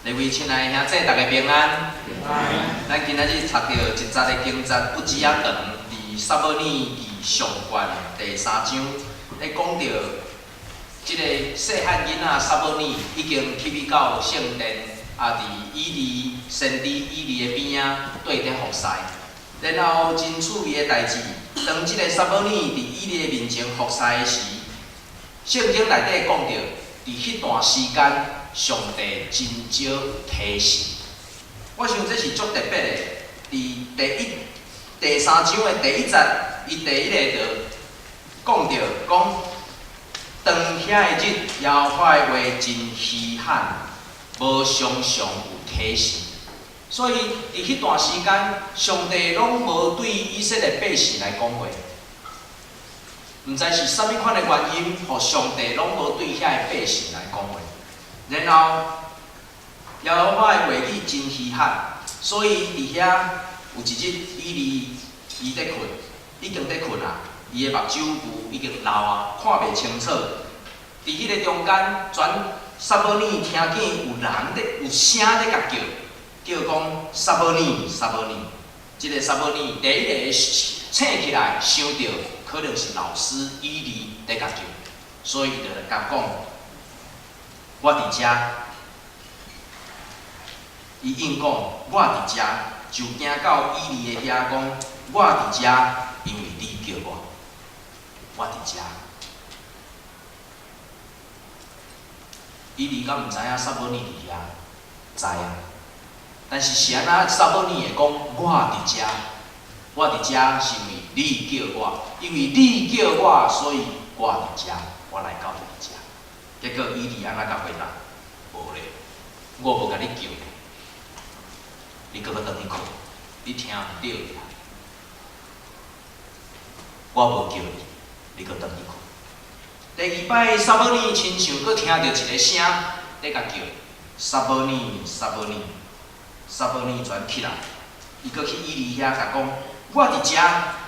各位親愛的兄弟，大家平安。咱今仔日讀著一節的經節，不止仔長，佇撒母耳記上卷第三章，咧講著這个細漢囡仔撒母耳已經去到聖殿，啊，佇以利先知以利的邊仔綴咧服侍。然後真趣味的代誌，當這个撒母耳佇以利的面前服侍的時，聖經內底講著，佇彼段時間，上帝真少有提示。我想這是足特別的。佇第三章的第一節，伊第一個就講著講，當遐个日，耶和華的話真稀罕，無常常有啟示。所以佇彼段時間，上帝攏無對以色列百姓來講話。毋知是啥物款的原因，予上帝攏無對遐个百姓來講話。然後，耶和華的話語真稀罕，所以佇遐有一日，以利伊佇睏，已經佇睏啊，伊的目睭有已經老啊，看袂清楚。佇彼个中間，轉撒母耳聽見有人佇有聲佇共叫，叫講撒母耳，撒母耳。這个撒母耳第一个醒起來，想著可能是老師以利佇共叫，所以伊就來共講：我佇遮。伊應講：我佇遮，就行到以利的遐講：我佇遮，因為你叫我，我佇遮。以利敢毋知影撒母耳佇遐？知啊。但是是按怎撒母耳會講我佇遮？我佇遮是因為你叫我，因為你叫我，所以我佇遮，我來到佇遮。結果以利按怎共回答？無咧，我無共你叫，你閣閣轉去睏，你聽毋著啦。我無叫你，你閣轉去睏。第二擺，撒母耳親像閣聽著一个聲佇共叫，撒母耳，撒母耳，撒母耳轉起來，伊閣去以利遐共講，我佇遮，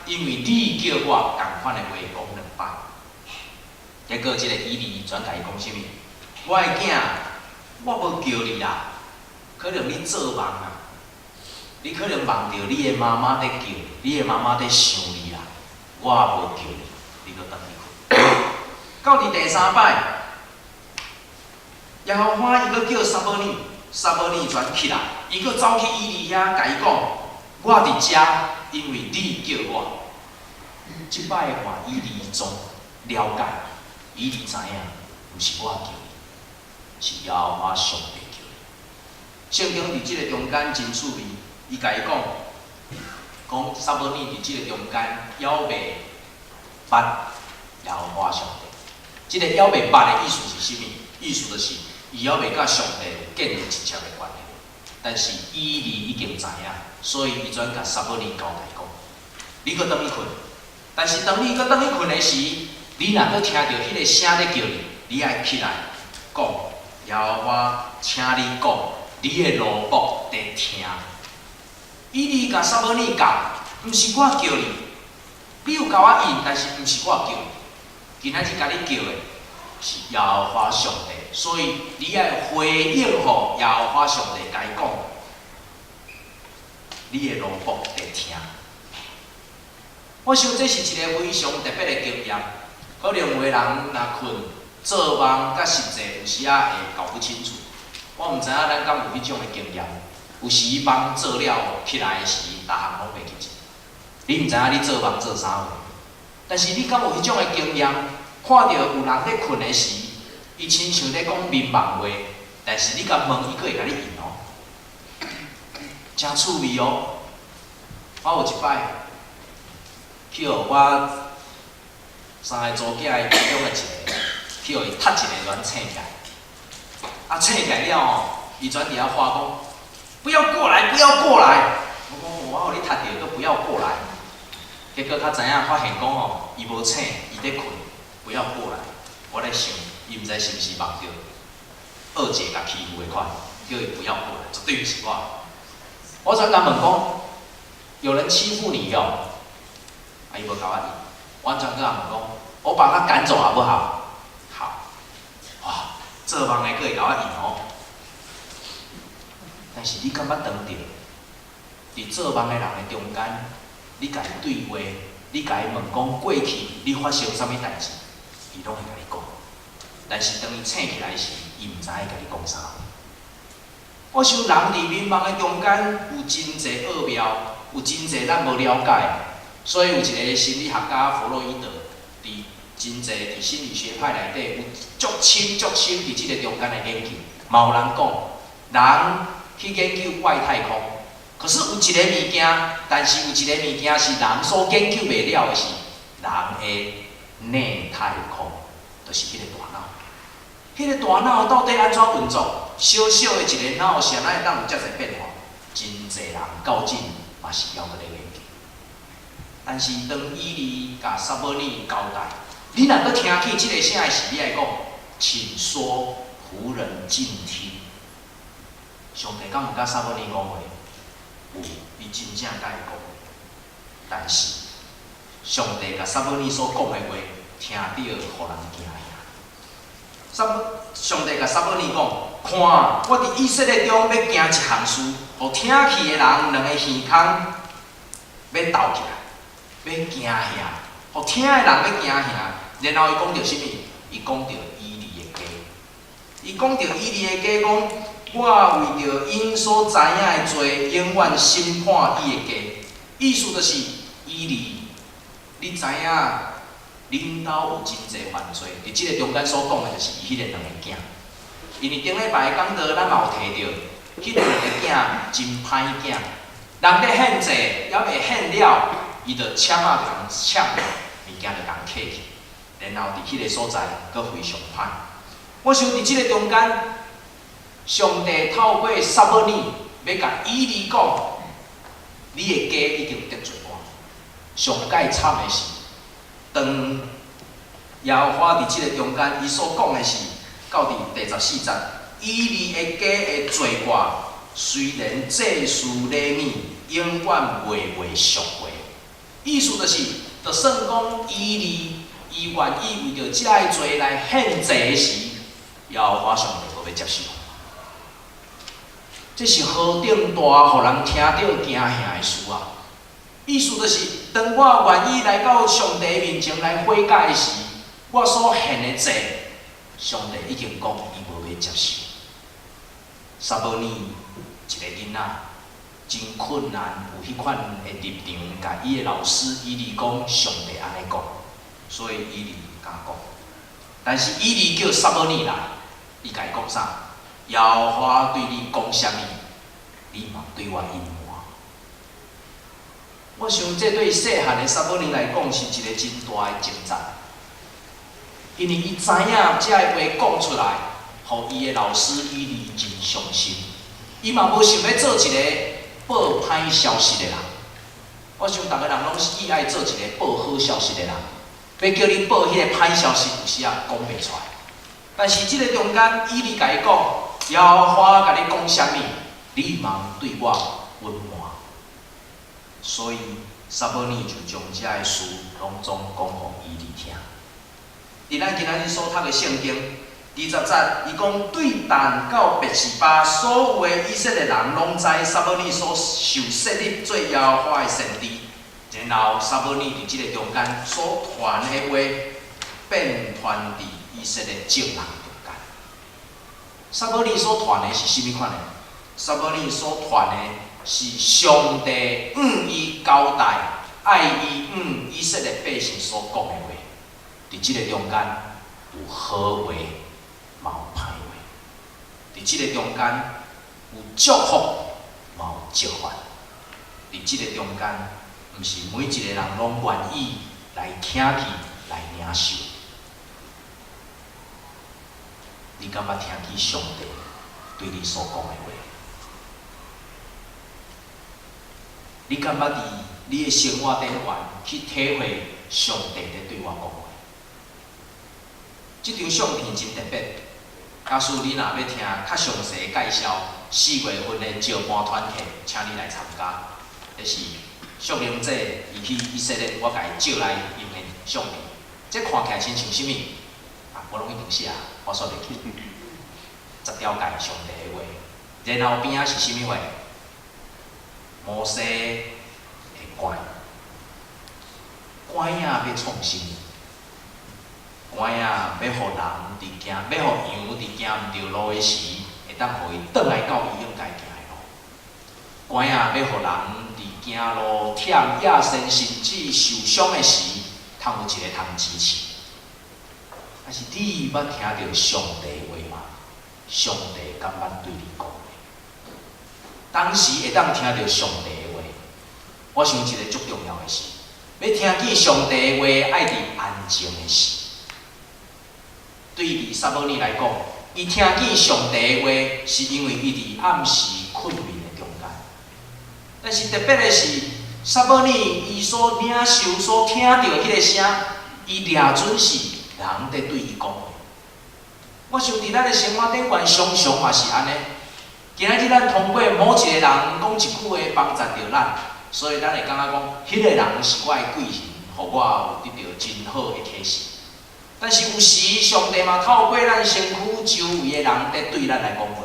因為你叫我，仝款的話講兩擺。結果，這个以利轉共伊講啥物？我的囝，我無叫你啦，可能你做夢啊，你可能夢著你的媽媽佇叫你，你的媽媽佇想你啦，我無叫你，你閣轉去睏。到佇第三擺，耶和華伊閣叫撒母耳，撒母耳轉起來，伊閣走去以利遐，共伊講：我佇遮，因為你叫我。這擺換以利總了解，以利知影，毋是我叫你，是耶和華上帝叫你。聖經佇這个中間真趣味，伊共伊講，講撒母耳佇這个中間猶未捌耶和華上帝。這个猶未捌的意思是啥物？意思就是伊猶未佮上帝有建立直接的關係。但是以利已經知影，所以伊轉共撒母耳交代講：你閣轉去睏。但是當你閣轉去睏的時，你若閣聽著彼个聲咧叫你，你愛起來講，耶和華請你講，你的奴僕佇聽。以利共撒母耳教，毋是我叫你，你有共我應，但是毋是我叫你。今仔日共你叫的是耶和華上帝，所以你愛回應予耶和華上帝，共伊講，你的奴僕佇聽。我想這是一个非常特別的經驗，可能有的人若睏做夢，佮實際有時仔會搞不清楚。我毋知影咱敢有彼種的經驗，有時夢做了起來的時，逐項攏袂記得。你毋知影你做夢做啥貨，但是你敢有彼種的經驗？看著有人咧睏的時，伊親像咧講眠夢話，但是你共問，伊閣會共你應哦，誠趣味哦。我有一擺去予我三个查某囝的其中的一个，去予伊踢一个轉醒起來，啊醒起來了吼，伊轉佇遐喊講：不要過來，不要過來！我講我予你踢著，閣不要過來。結果較知影發現講吼，伊無醒，伊佇睏，不要過來。我咧想，伊毋知是毋是夢著二姐共欺負的款，叫伊不要過來，絕對毋是我。我轉共問講，有人欺負你喲？啊，伊無共我應。我轉閣問講，我把他趕走好不好？好。哇，做夢的閣會共我應哦。但是你敢捌當著佇做夢的人的中間，你共伊對話，你共伊問講過去你發生啥物代誌，伊攏會共你講。但是當伊醒起來時，伊毋知影共你講啥。我想人佇眠夢的中間有真濟奧妙，有真濟咱無了解。所以有一個心理學家弗洛伊德，佇真濟佇心理學派內底有足深足深佇這个中間的研究。嘛有人講，人去研究外太空，可是有一個物件，但是有一個物件是人所研究袂了的是人的內太空，就是彼個大腦。彼個大腦到底按怎運作？小小的一个腦，啥會當有遮濟變化？真濟人到今嘛是猶閣咧研究。但是當以利共撒母耳交代，你若閣聽起這个聲的時，你愛講，請說，僕人靜聽。上帝敢有共撒母耳講話？有，伊真正共伊講話。但是上帝共撒母耳所講的話，聽著予人驚嚇。上帝共撒母耳講：看，我佇以色列中欲行一項事，予聽去的人兩个耳孔欲鬥起來，欲驚嚇，予聽的人欲驚嚇。然後伊講著啥物？伊講著以利的家。伊講著以利的家，講我為著𪜶所知影的罪，永遠審判伊的家。意思就是以利，你知影恁兜有真濟犯罪，佇這个中間所講的就是伊彼个兩个囝。因為頂禮拜講道，咱嘛有提著，彼个兩个囝真歹囝，人咧獻祭，猶未獻了，伊就簽仔就共搶了，物件就共揢去，然後佇彼个所在，閣非常歹。我想佇這个中間，上帝透過撒母耳欲共以利講，你的家已經得罪我。上蓋慘的是，當耶和華佇這个中間，伊所講的是，到佇第14節，以利的家的罪過，雖然祭司禮物永遠袂贖回。意思就是，就算講以利伊願意為著這个罪來獻祭時，耶和華上帝無欲接受。這是何等大，予人聽著驚嚇的事啊！意思就是，當我願意來到上帝面前來悔改時，我所獻的祭，上帝已經講伊無欲接受。撒母耳一个囡仔，真困難，有彼款的立場，共伊的老師以利講，上帝按呢講，所以以利毋敢講。但是以利叫撒母耳來，伊共伊講啥？耶和華對你講啥物，你嘛對我隱瞞。我想這對細漢的撒母耳來講是一个真大的掙扎，因為伊知影這个話講出來，予伊的老師以利真傷心。伊嘛無想欲做一个報歹消息的人。我想逐个人攏是喜愛做一个報好消息的人，欲叫你報彼个歹消息，有時仔講袂出來。但是這个中間，以利共伊講，耶和華共你講啥物，你嘛對我隱瞞。所以撒母耳就將這个事攏總講予以利聽。佇咱今仔日所讀的聖經20節，伊講對但到別是巴所有的以色列人攏知撒母耳所受設立做耶和華的先知。然後撒母耳佇這个中間所傳的話，遍傳佇以色列眾人中間。撒母耳所傳的是啥物款的？撒母耳所傳的是上帝向伊交代，愛伊向以色列百姓所講的話。佇這个中間有好話，嘛有歹話。佇這个中間有祝福，嘛有責罰。佇這个中間，毋是每一个人攏願意來聽去、來領受。你敢捌聽去上帝對你所講的話？你敢捌佇你的生活頂懸去體會上帝佇對我講話？這張相片真特別。假使你若欲聽較詳細的介紹，4月份的石盤團體，請你來參加。這是淑玲姐伊去以色列，我共伊借來用的相片。這看起來親像啥物？啊，我攏已經寫，我煞袂記。十條誡上帝的話，然後邊仔是啥物話？摩西的拐，拐仔欲創啥物？拐仔欲予人佇行，欲予羊佇行毋著路的時，會當予伊轉來到伊應該行的路。拐仔欲予人佇行路忝、野身甚至受傷的時，通有一个通支持。但是你捌聽著上帝話嗎？上帝敢捌對你講話？當時會當聽著上帝的話，我想一个足重要的事，欲聽見上帝的話，愛佇安靜的時。對於撒母耳來講，伊聽見上帝的話，是因為伊佇暗時睏眠的中間。但是特別的是，撒母耳伊所領受、所聽著的彼个聲，伊掠準是人佇對伊講話。我想佇咱的生活頂懸，常常嘛是按呢。今仔日咱通過某一個人講一句話幫助著咱，所以咱會感覺講，彼个人是我的貴人，予我有得著真好的啟示。但是有時上帝嘛透過咱身軀周圍的人佇對咱來講話，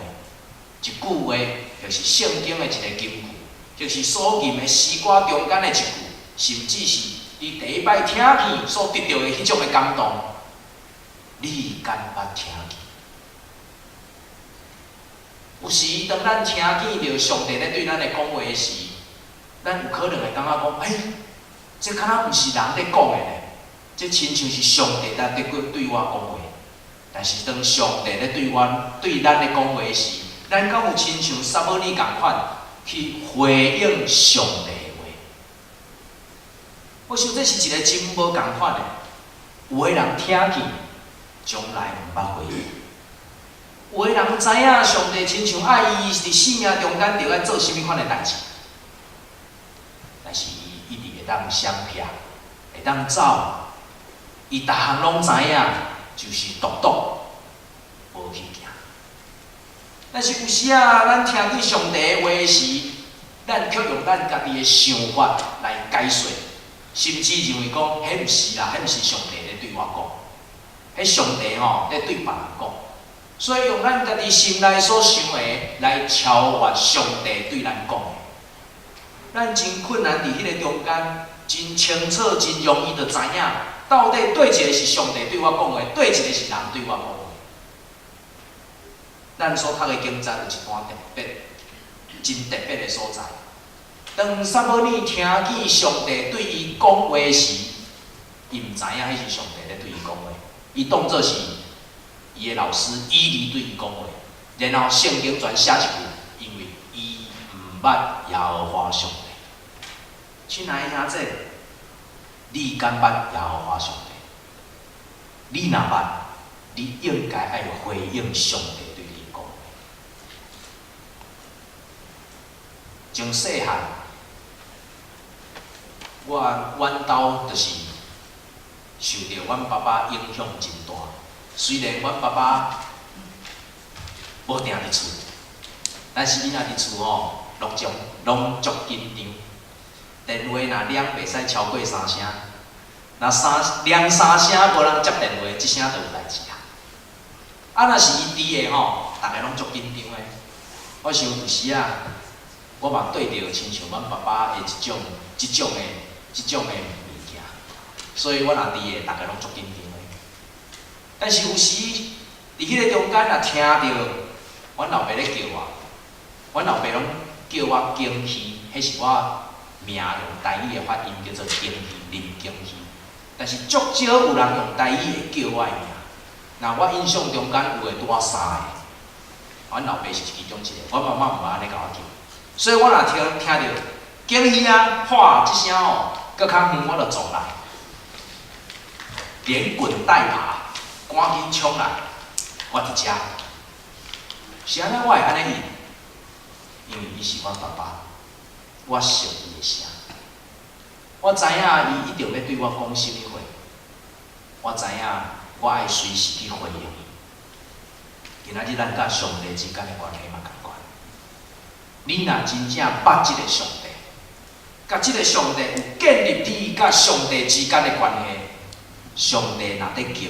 一句話就是聖經的一个金句，就是所吟的詩歌中間的一句，甚至是你第一擺聽見所得著的彼種的感動，你敢捌聽見？有時當咱聽見著上帝咧對咱來講話時，咱有可能會感覺講：欸，這敢若毋是人咧講的呢？這親像是上帝在對我講話。但是當上帝咧對阮對咱咧講話時，咱敢有親像撒母耳仝款去回應上帝的話？我想這是一个真無仝款的。有的人聽見，從來毋捌回應；有的人知影上帝親像愛伊佇生命中間著愛做啥物款的代誌，但是伊一直會當閃避，會當走，伊逐項攏知影，就是獨獨無去行。但是有時啊，咱聽見上帝的話時，咱卻用咱家己的想法來解說，甚至認為講，彼毋是啦，彼毋是上帝咧對我講，彼上帝吼咧對別人講，所以用咱家己心內所想的來超越上帝對咱講的。咱真困難佇彼个中間，真清楚、真容易就知影，到底佗一个是上帝對我講的，佗一个是人對我講的。咱所讀的經節有一段特別、真特別的所在。當撒母耳聽見上帝對伊講話時，伊毋知影彼是上帝咧對伊講話，伊當做是伊的老師以利對伊講話。然後聖經全寫一句，因為伊毋捌耶和華上帝。親愛的兄弟，你敢捌耶和華上帝？你若捌，你應該愛回應上帝對你講話。從細漢，我阮兜就是受著阮爸爸影響真大。雖然阮爸爸無定佇厝，但是伊若佇厝吼，攏足緊張。電話若響袂使超過三聲，若兩三聲無人接電話，這聲就有代誌啊。啊，若是伊佇的吼，逐个攏足緊張的。我想有時啊，我嘛綴著親像阮爸爸的這種的物件，所以我若佇的，逐个攏足緊張的。但是有時佇彼个中間若聽著阮老爸咧叫我，阮老爸攏叫我景熙，彼是我名用台語的發音叫做景熙，林景熙。但是足少有人用台語會叫我的名。若我印象中間有的拄仔三个，阮老爸是其中一个，阮媽媽毋捌按呢共我叫。所以我若聽著景熙啊喊這聲吼，閣較遠我就撞來，連滾帶爬，趕緊衝來，我佇遮。是按怎我會按呢應？因為伊是阮爸爸，我熟伊的聲，我知影伊一定欲對我講啥物話，我知影我愛隨時去回應伊。今仔日咱佮上帝之間的關係嘛仝款。你若真正捌這个上帝，佮這个上帝有建立你佮上帝之間的關係，上帝若佇叫，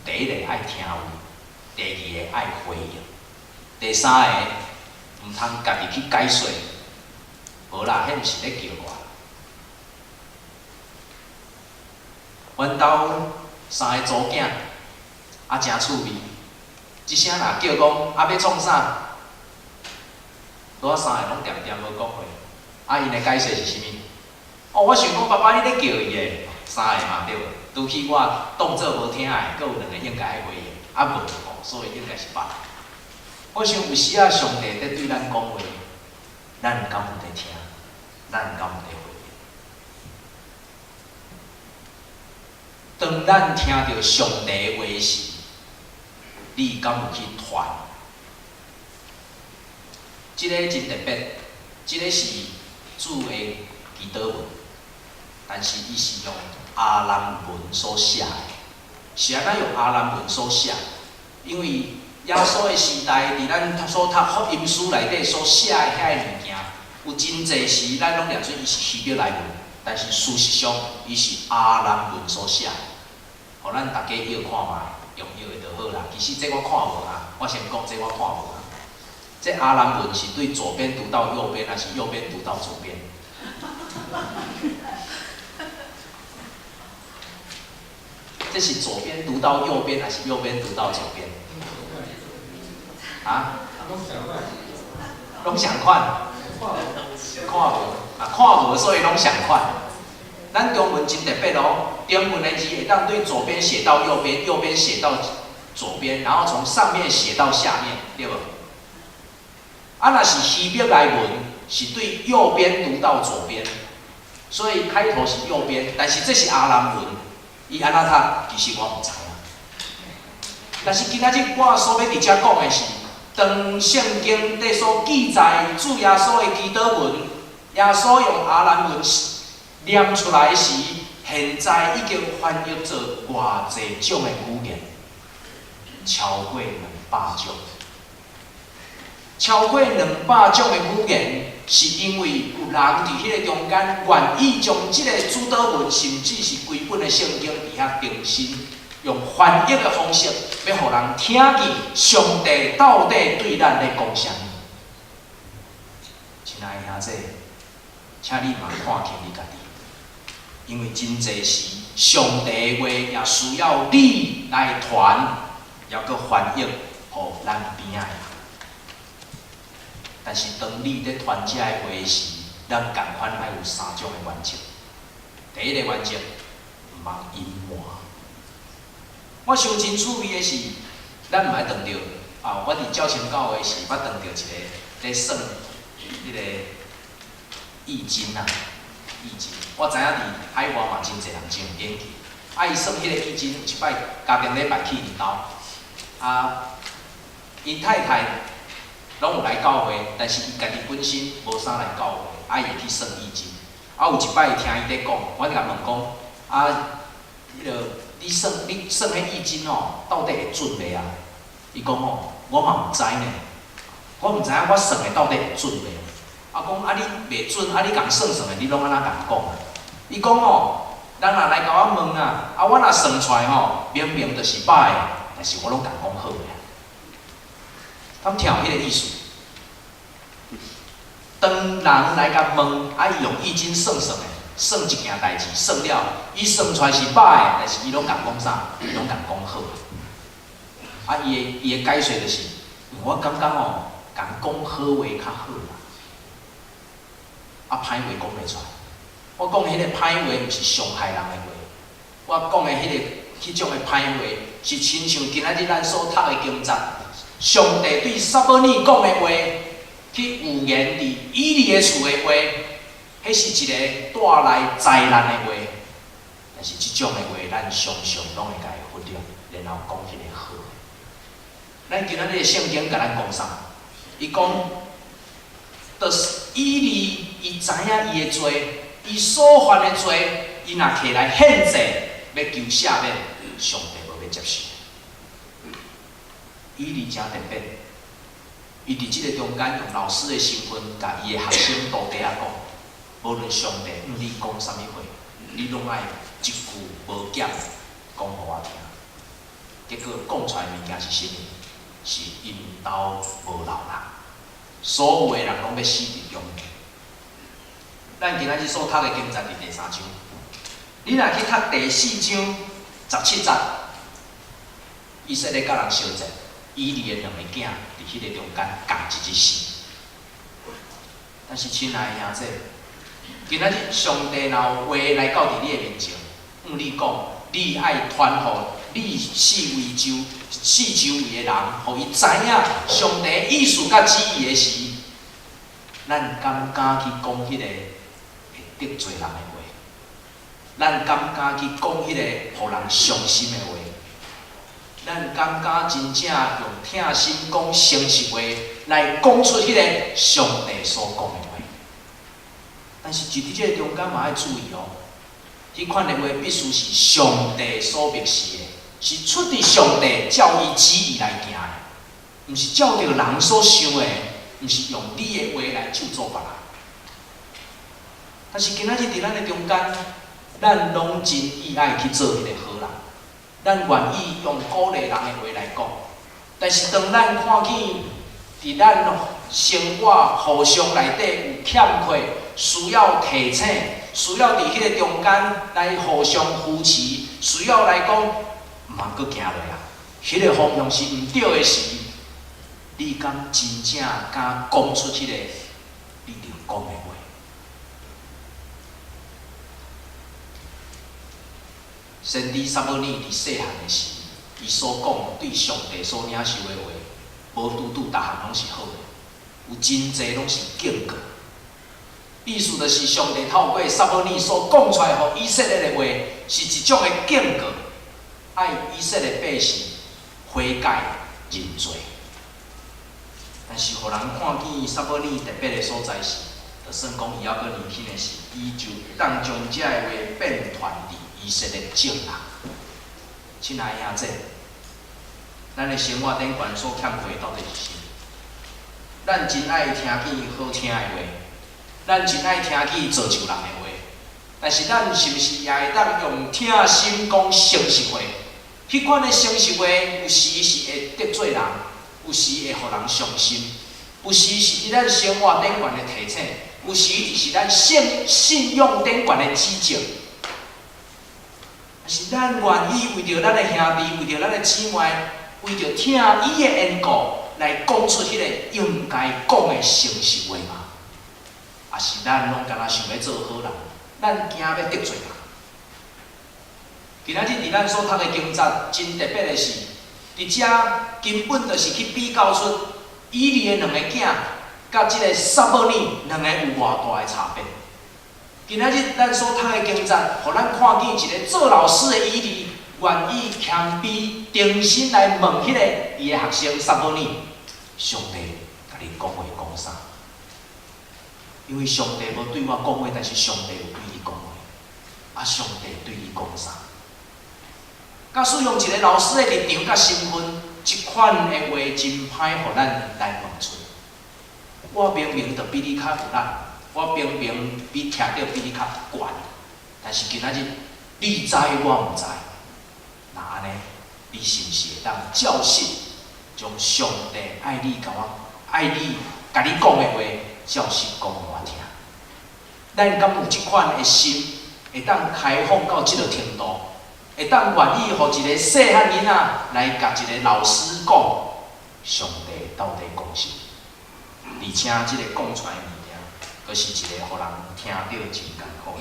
第一个愛聽話，第二个愛回應，第三个毋毋通家己去解說。無啦，彼毋是咧叫我。阮兜三个查某囝，啊誠趣味，一聲若叫講啊欲創啥，拄仔三个攏恬恬無講話。啊，𪜶的解說是啥物？哦，我想講爸爸你咧叫伊的，三個嘛對無？除去我當做無聽的，閣有兩個應該愛回應，啊無吼，所以應該是捌。我想有時仔上帝佇對咱講話，咱敢有佇聽？咱敢有佇回應？當咱聽著上帝的話時，你敢有去傳？這個真特別，這個是主的祈禱文，但是伊是用亞蘭文所寫的。是按怎用亞蘭文所寫？因為耶穌的時代，佇咱所讀福音書內底所寫的遐个物件，有真濟時咱攏念做伊是希伯來文，但是事實上伊是亞蘭文所寫的。予咱逐家搖看覓，用搖的就好啦。其實這我看無啊，我先講這我看無啊。這亞蘭文是對左邊讀到右邊，還是右邊讀到左邊？這是左邊讀到右邊，還是右邊讀到左邊？啊？攏仝款，看無啊，看無，所以攏仝款。咱中文真特別哦，中文的字會當對左邊寫到右邊，右邊寫到左邊，然後從上面寫到下面，對無？啊，若是希伯來文，是對右邊讀到左邊，所以開頭是右邊，但是這是亞蘭文，伊按怎讀，其實我毋知影。但是今仔日我所欲佇遮講的是，當聖經底所記載主耶穌的祈禱文，耶穌用亞蘭文念出來時，現在已經翻譯做偌濟種的語言，超過200種。超過200種的語言，是因為有人佇彼个中間願意將這个主禱文，甚至是規本的聖經佇遐重新用翻譯的方式，欲予人聽見上帝到底對咱咧講啥物。親愛的兄弟，請你嘛看清你家己，因為真濟時上帝的話也需要你來傳，抑閣翻譯予咱邊仔的人。但是當你佇傳這个話時，咱仝款愛有三種的原則。第一个原則，毋通隱瞞。我想真趣味的是，咱毋愛當著啊！我佇鳥松教會時，捌當著一个咧算彼个易經啊，易經。我知影佇海外嘛真濟人真有研究。啊，伊算彼个易經，有一擺家庭禮拜去𪜶兜，啊，𪜶太太攏有來教會，但是伊家己本身無啥來教會，啊，伊會去算易經。啊，有一擺聽伊咧講，我就共問講，啊，彼个你算彼易經吼，到底會準袂啊？伊講吼，我嘛毋知呢，我毋知影我算的到底會準袂。啊，講啊你袂準，啊你共算算的，你攏按怎共講啊？伊講吼，人若來共我問啊，啊我若算出來吼，明明就是歹的，但是我攏共講好的。敢聽有彼個意思？當人來共問，啊伊用易經算算的，算一件代誌，算了，伊算出來是歹的，但是伊攏共講啥？伊攏共講好。啊，伊的解說就是，我感覺吼，共講好話較好啦。啊，歹話講袂出來。我講彼個歹話，毋是傷害人的話。我講的彼種的歹話，是親像今仔日咱所讀的經節，上帝對撒母耳講的話，去預言佇以利的厝的話，彼是一個帶來災難的話。但是這種的話，咱常常攏會共伊忽略，然後講彼個好的。咱今仔日的聖經共咱講啥？伊講，就是以利，伊知影伊的罪，伊所犯的罪，伊若起來獻祭，欲求赦免，上帝無欲接受。以利誠特別，伊佇這个中間用老師的身份，共伊的學生徒弟仔講，無論上帝向你講啥物話，你攏愛一句無減講予我聽。結果講出來的物件是啥物？是𪜶兜無老人，所有的人攏欲死佇中間。咱今仔日所讀的經節佇第三章，你若去讀第四章十七節，以色列佮人相戰，以利的兩个囝佇彼个中間仝一日死。但是親愛的兄弟，今仔日上帝若有話來到佇你的面前，向你講，你愛傳予你四周圍的人，予伊知影上帝意思佮旨意的時，咱敢敢去講彼個會得罪人的話？咱敢敢去講彼個予人傷心的話？咱敢敢真正用疼心講誠實話來講出彼個上帝所講的話？但是佇這个中間嘛愛注意哦，彼款的話必須是上帝所默示的，是出佇上帝照伊旨意來行的，毋是照著人所想的，毋是用你的話來咒詛別人。但是今仔日佇咱的中間，咱攏真意愛去做彼个好人，咱願意用鼓勵人的話來講。但是當咱看見佇咱生活互相內底有欠缺，需要提醒，需要佇彼个中間來互相扶持，需要來講，毋通閣行落啊！彼个方向是毋對的時，你敢真正敢講出彼個你著講的話？先知撒母耳佇細漢的時，伊所講對上帝所領受的話，無拄拄逐項攏是好的，有真濟攏是警告。意思就是上帝透過撒母耳所講出來，予以色列的話，是一種的警告，愛以色列百姓悔改認罪。但是，予人看見撒母耳特別的所在是，就算講伊猶閣年輕的時，伊就會當將這个話遍傳佇以色列眾人。親愛的兄弟，咱的生活頂懸所欠缺的到底是啥？咱真愛聽見好聽的話，咱真愛聽見造就人的話，但是咱是毋是也會當用疼心講誠實話？彼款的誠實話，有時是會得罪人，有時會予人傷心，有時是佇咱生活頂懸的提醒，有時就是咱信仰頂懸的指責。但是咱願意為著咱的兄弟，為著咱的姊妹，為著疼伊的緣故，來講出彼個應該講的誠實話嗎？抑是咱攏敢若想欲做好人，咱驚欲得罪人。今仔日佇咱所讀的經節，真特別的是，佇遮根本就是去比較出以利的兩个囝，佮這个撒母耳兩个有偌大的差別。今仔日咱所讀的經節，予咱看見一個做老師的以利，願意謙卑、重新來問彼个伊的學生撒母耳：上帝共你講話講啥？因為上帝無對我講話，但是上帝有對你講話。啊，上帝對你講啥？假使用一個老師的立場佮身份，這款的話真歹予咱來問出。我明明就比你較有力，我明明比徛著比你較懸，但是今仔日你知我毋知，若按呢，你是毋是會當照實將上帝愛你共我愛你共你講的話，照實講予我聽？咱敢有這款的心，會當開放到這个程度，會當願意予一个細漢囡仔來共一个老師講，上帝到底講啥？而且這个講出來的物件，閣是一個予人聽著真艱苦的。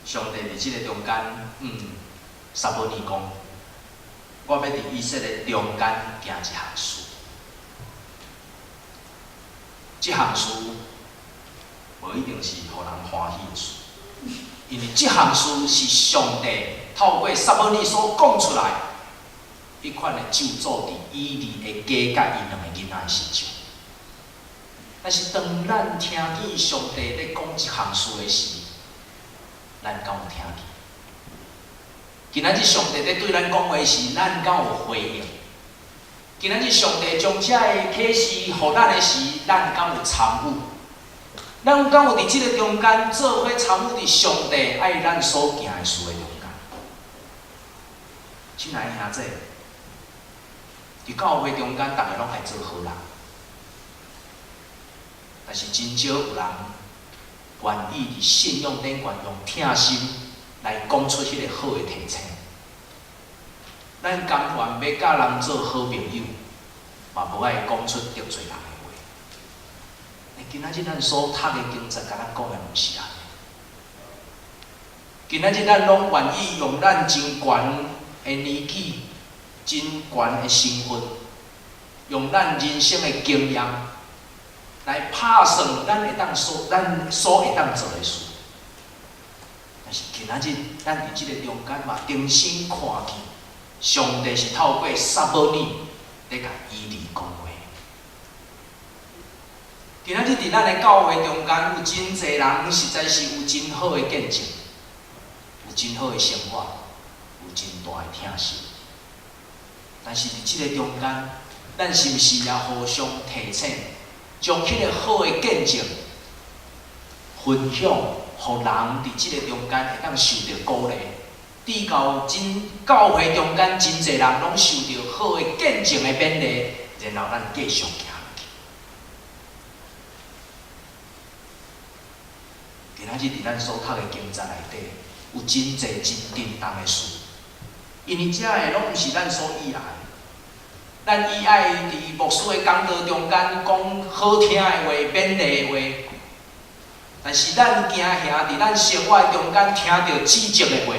上帝佇這个中間，撒母耳講，我欲佇以色列中間行一項事。這項事無一定是予人歡喜的事，因為這項事是上帝透過撒母耳所講出來，彼款的咒詛佇以利的家佮伊兩個囡仔的身上。但是當咱聽見上帝咧講這項事的時，咱敢有聽見？今仔日上帝咧對咱講話時，咱敢有回應？今仔日上帝將這个啟示予咱的時，咱敢有參與？咱敢有佇這个中間做伙參與佇上帝愛咱所行的事的中間？親愛的兄弟，佇教會中間，逐家攏愛做好人，但是真少有人願意佇信仰頂懸用疼心來講出彼個好的提醒。咱甘願欲佮人做好朋友，嘛無愛講出得罪人的話。今仔日咱所讀的經節，共咱講的毋是按呢。今仔日咱攏願意用咱真懸的年紀、真懸的身份，用咱人生的經驗來拍算咱所會當做的事。但是今仔日咱佇這個中間嘛，重新看見上帝是透過撒母耳咧共以利講話。今仔日佇咱的教會中間，有真濟人實在是有真好的見證，有真好的生活，有真大的疼惜。但是佇這個中間，咱是毋是也互相提醒，將彼個好的見證分享，予人佇這個中間會當受著鼓勵？直到真教會中間真濟人攏受著好的見證的勉勵，然後咱繼續行落去。今仔日佇咱所讀的經節內底，有真濟真震動的事，因為這个攏毋是咱所意愛的。咱意愛佇牧師的講道中間講好聽的話、勉勵的話，但是咱驚嚇佇咱生活中間聽著指責的話。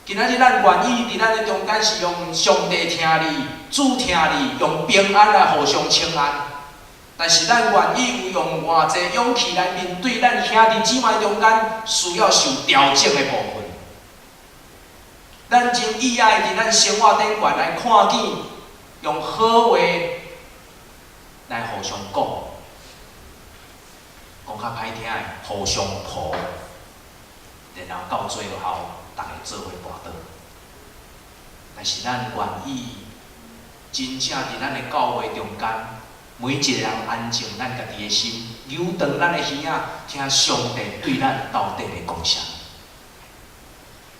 今仔日咱願意佇咱的中間是用上帝疼你、主疼你，用平安來互相請安。但是咱願意有用偌濟勇氣來面對咱兄弟姊妹中間需要受調整的部分。咱真意愛佇咱生活頂懸來看見，用好話來互相講，講較歹聽的，互相抱，然後到最後，逐家做伙跋倒。但是咱願意真正佇咱的教會中間，每一個人安靜咱家己的心，扭轉咱的耳仔，聽上帝對咱到底咧講啥。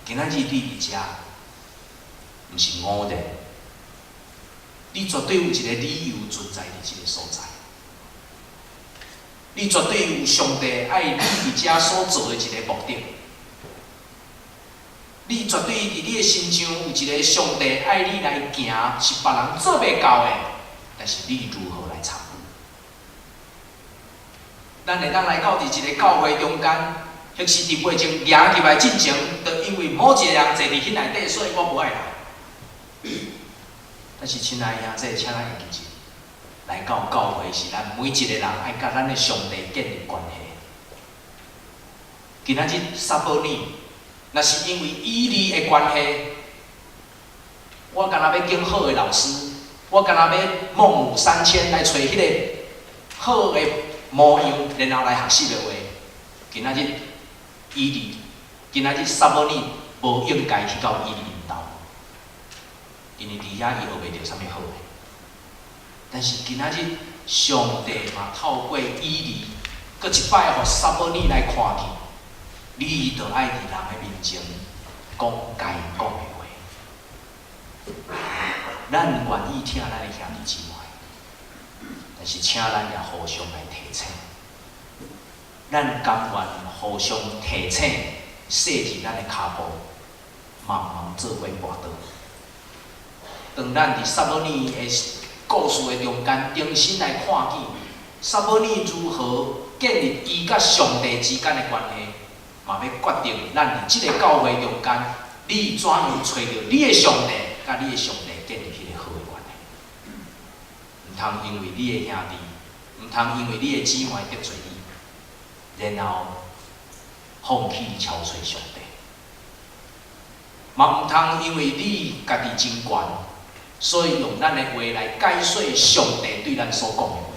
今仔日你佇遮，毋是偶然，你絕對有一個理由存在佇這個所在。你絕對有上帝愛你佇遮所做的一個目的。你絕對佇你的身上有一個上帝愛你來行，是別人做袂到的，但是你如何來參與？咱會當來到佇一個教會中間，或是佇袂前行入來進前，就因為某一個人坐佇彼內底，所以我無愛來。但是親愛的兄弟，請咱會記住，來到教會是咱每一個人愛佮咱的上帝建立關係。今仔日撒母耳，若是因為以利的關係，我敢若欲揀好的老師，我敢若欲孟母三遷來揣彼個好的模樣，然後來學習的話，今仔日以利，今仔日撒母耳無應該去到以利𪜶兜，因為佇遐伊學袂著啥物好的。但是今仔日上帝嘛透過以利，閣一擺予撒母耳來看見，你著愛佇人的面前講該講的話。咱願意疼咱的兄弟姊妹，但是請咱也互相來提醒。咱甘願互相提醒，細膩咱的跤步，慢慢做伙跋倒。當咱佇撒母耳的故事的中間，重新來看見撒母耳如何建立伊佮上帝之間的關係，嘛欲決定咱佇這个教會中間，你怎樣揣著你的上帝，佮你的上帝建立彼個好的關係。毋通因為你的兄弟，毋通因為你的姊妹得罪你，然後放棄超揣上帝。嘛毋通因為你家己真懸，所以用咱的話來解說上帝對咱所講的話。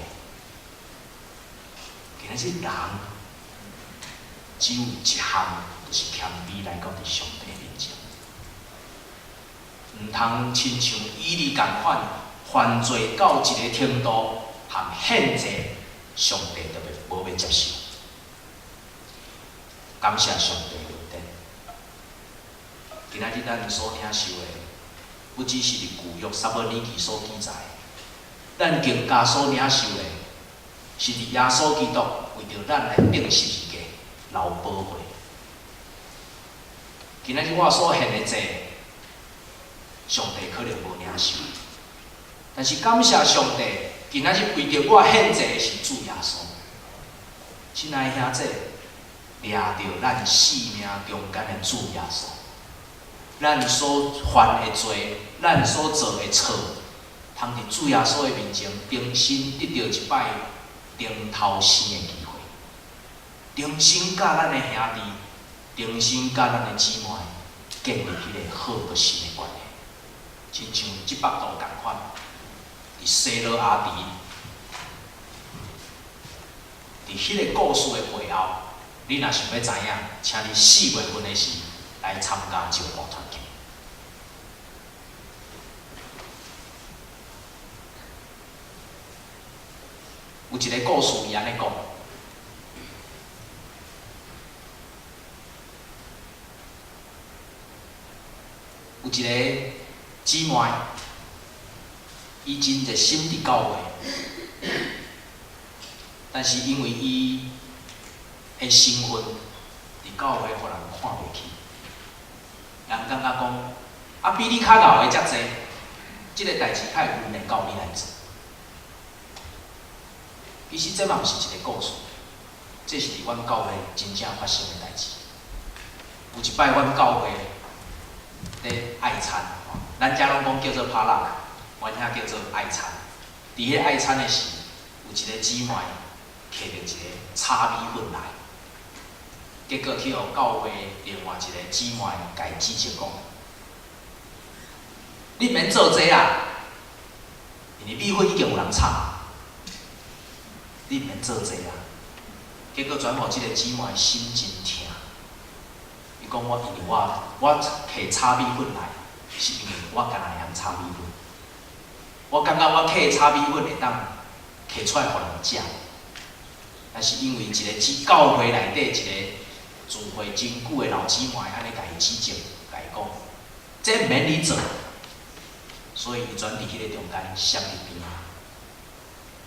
今仔日人只有一項，就是謙卑來到佇上帝面前，毋通親像以利仝款犯罪到一个程度，含獻祭，上帝都袂無欲接受。感謝上帝恩典。今仔日咱所領受的，不只是佇舊約撒母耳記所記載，咱更加所領受的，是佇耶穌基督為著咱來釘十字架流寶血。今仔日我所獻的祭，上帝可能無領受，但是感謝上帝，今仔日為著我獻祭的是主耶穌。親愛的兄弟，掠著咱生命中間的主耶穌，咱所犯的罪，咱所做的錯，通佇主耶穌的面前重新得著一擺重頭生的機會，重新佮咱的兄弟，重新佮咱的姊妹建立彼个好閣新的關係，親像這幅圖仝款，佇西羅亞池，佇彼个故事的背後，你若想欲知影，請你4月份的時來參加招募團契。有一個故事，伊按呢講：有一個姊妹，伊真熱心佇教會，但是因為伊的身份佇教會予人看袂起，人感覺講，啊比你較𠢕的遮濟，這个代誌較會輪會到你來做。其實這嘛毋是一個故事，這是佇阮教會真正發生的代誌。有一擺，阮教會咧愛餐，咱遮攏講叫做 potluck，阮遐叫做愛餐。佇彼愛餐的時，有一個姊妹提著一个炒米粉來，結果去予教會另外一個姊妹共伊指責講：你免做這啦，因為米粉已經有人炒，你毋免做這啦。結果轉予這個姊妹心真疼，伊講我因為我提炒米粉來，是因為我干焦會曉炒米粉，我感覺我提炒米粉會當提出來予人食，但是因為一个姊教會內底一個聚會真久的老姊妹按呢共伊指正，共伊講，這毋免你做，所以伊轉佇彼个中間閃去邊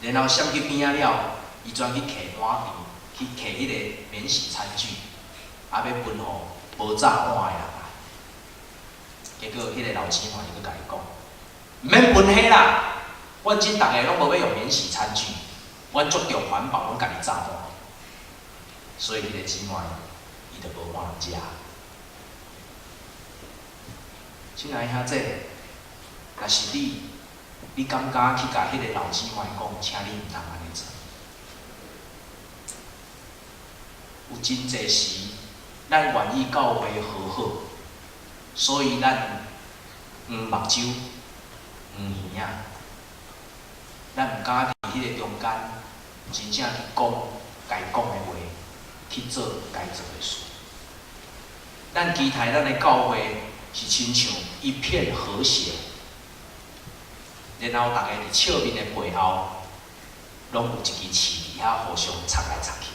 仔，然後閃去邊仔了，伊轉去提碗匙，去提彼个免洗餐具，啊，欲分予無炸碗的人來。結果彼个老姊妹閣共伊講，毋免分彼啦，阮這逐个攏無欲用免洗餐具，阮足重環保，阮家己炸碗。所以彼个姊妹，伊就無碗通食。親愛兄弟，若是你，你敢敢去共彼个老姊妹講，請你毋通按呢做？有真濟時，咱願意教會和好，所以咱黃目睭、黃耳仔，咱毋敢佇彼个中間真正去講該講的話，去做該做的事。咱期待咱的教會是親像一片和諧，然後逐家佇笑面的背後，攏有一支刺佇遐互相插來插去。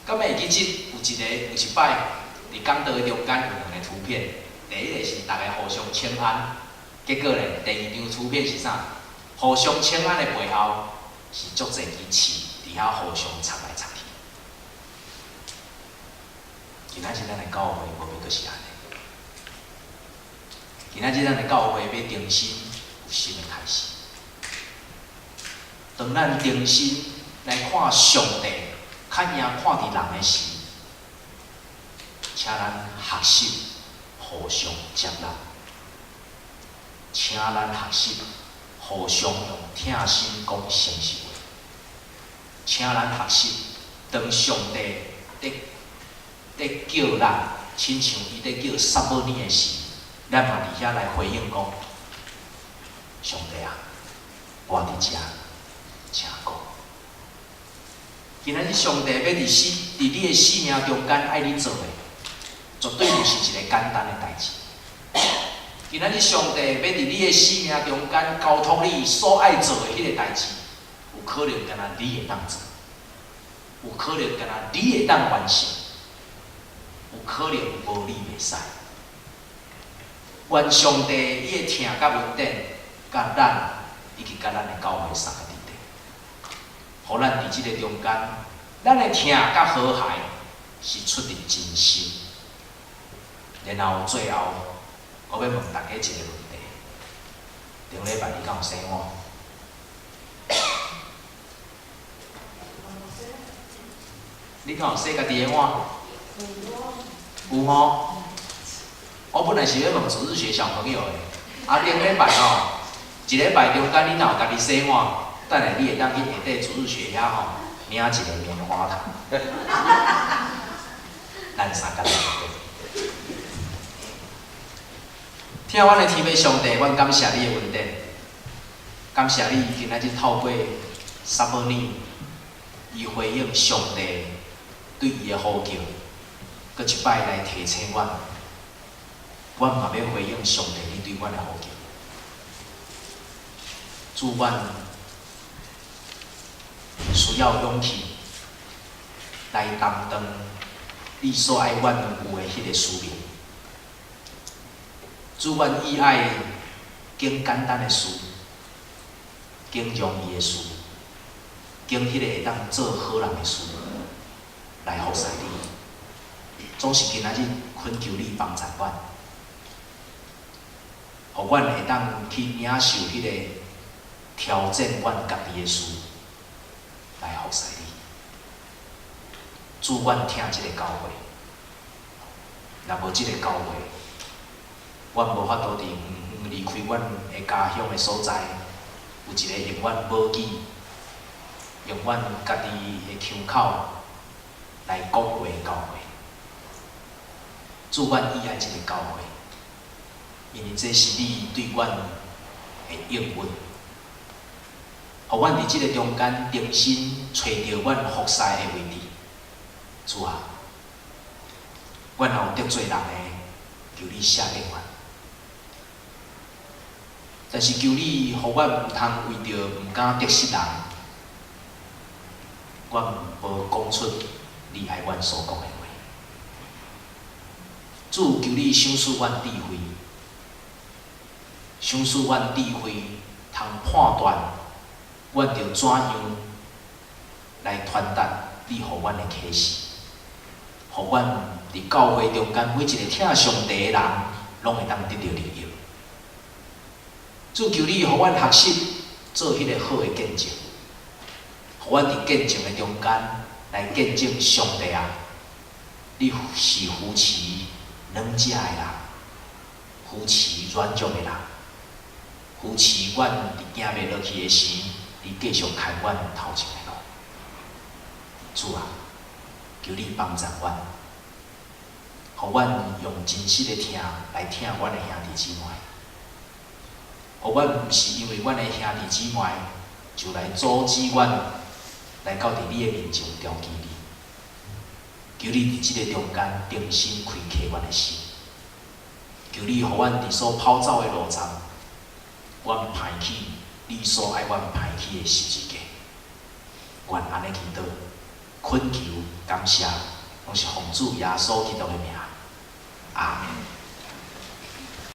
敢會記得有一个有一擺佇講道的中間有兩个圖片，第一个是逐家互相請安，結果咧，第二張圖片是啥？互相請安的背後是足濟支刺佇遐互相插來插去。今仔日咱的教會無欲閣是按呢？今仔日咱的教會欲重新有新的開始。當咱重新來看上帝，較贏看佇人的時，請咱學習互相接納，請咱學習互相用疼心講誠實話，請咱學習當上帝佇佇叫咱，親像伊佇叫撒母耳的時，咱嘛佇遐來回應講：上帝啊，我佇遮，請講。今仔日上帝欲佇死佇你的生命中間愛你做的，絕對毋是一個簡單的代誌。今仔日上帝欲佇你的生命中間交託你所愛做的彼个代誌，有可能干焦你會當做，有可能干焦你會當完成，有可能無你袂使。願上帝伊的疼佮恩典，佮咱以及佮咱的教會相佮佇底，予咱佇這个中間，咱的疼佮和諧是出自真心。然後最後，我欲問大家一个問題：頂禮拜你敢有洗碗？你敢有洗家己的碗？有吼？我本來是欲問主日學小朋友的，啊，頂禮拜吼，一禮拜中間你若有家己洗碗，等下你會當去下底主日學遐吼，領一个棉花糖。咱三個來疼阮的天父上帝，阮感謝你的恩典，感謝你今仔日透過撒母耳，伊回應上帝對伊的呼叫，閣一擺來提醒阮，阮嘛欲回應上帝你對阮的呼叫。主，阮需要勇氣來擔當你所愛阮有的彼个使命。主，阮伊愛揀簡單的事，揀容易的事，揀彼个會當做好人的事來服侍你。總是今仔日懇求你幫助阮，予阮會當去領受彼个挑戰阮家己的事來服侍你。主，阮疼這个教會，若無這个教會，阮無法度佇遠遠離開阮的家鄉的所在，有一個用阮母語、用阮家己的腔口來講話的教會。主，阮伊愛這個教會，因為這是你對阮的應允，予阮佇這个中間重新揣著阮服侍的位置。主啊，阮若有得罪人的，求你赦免阮。但是求你，予阮毋通為著毋敢得失人，阮無講出你愛阮所講的話。主，求你賞賜阮智慧，賞賜阮智慧，通判斷阮著怎樣來傳達你予阮的啟示，予阮佇教會中間每一个疼上帝的人，攏會當得著利益。主，求你予阮學習做彼个好的見證，予阮佇見證的中間來見證上帝啊！你是扶持軟弱的人，扶持軟弱的人，扶持阮佇行袂落去的時，你繼續開阮頭前的路。主啊，求你幫助阮，予阮用真實的疼來疼阮的兄弟姊妹。予阮毋是因為阮的兄弟姊妹就來阻止阮來到佇你的面前調記你。求你佇這个中間重新開啟阮的心。求你予阮佇所跑走的路上，阮攀起你所愛阮攀起的十字架。阮按呢祈禱，懇求感謝，攏是奉主耶穌基督的名。阿們。